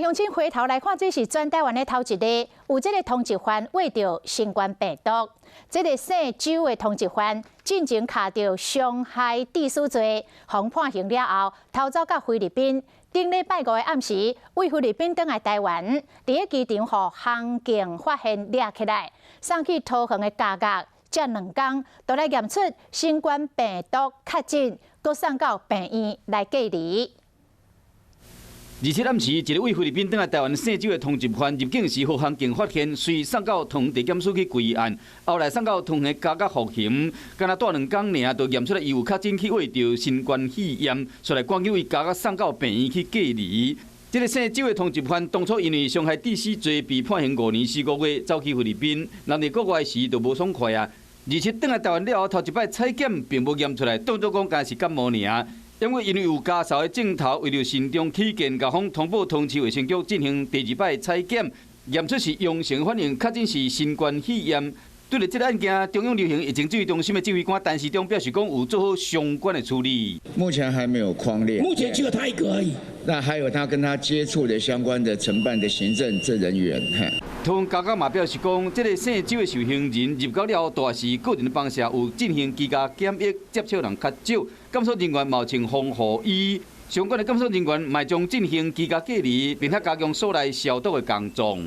鄉親回頭來看，這是全台灣的頭一个有這个通緝犯穢著新冠病毒。這个姓周的通緝犯進前敲著傷害致死罪，予判刑了後，逃走到菲律賓。頂禮拜五的暗時，為菲律賓轉來台灣，佇个機場予航警發現掠起來，送去桃園的監獄，這2工都來驗出新冠病毒確診，閣送到病院來隔離。27暗時，一个為菲律賓轉來台灣姓周的通緝犯入境時，予航警發現，隨送到桃園地檢署去歸案，後來送到桃園監獄服刑。敢若蹛2工爾，就驗出來伊有確診去穢著新冠肺炎，所以趕緊為監獄送到病院去隔離。這个姓周的通緝犯當初因為傷害致死罪被判刑5年4個月，走去菲律賓，人佇國外時就無爽快啊。27轉來台灣了後，頭一擺採檢並無驗出來，當作講敢是感冒爾。因為有家嫂的鏡頭，為著慎重起見，校方通報桃園市衛生局進行第二擺採檢，驗出是陽性反應，確診是新冠肺炎。對著這个案件，中央流行疫情指揮中心的指揮官陳時中表示，講有做好相關的處理。目前還沒有匡列，目前只有他一個而已。那還有他跟他接觸的相關的承辦的行政這人員。桃園監獄嘛表示講，這个姓周的受刑人入獄了後，大時個人房舍有進行居家檢疫，接觸人較少，監所人員嘛穿防護衣，相關的監所人員嘛將進行居家隔離，並且加強所內消毒的工作。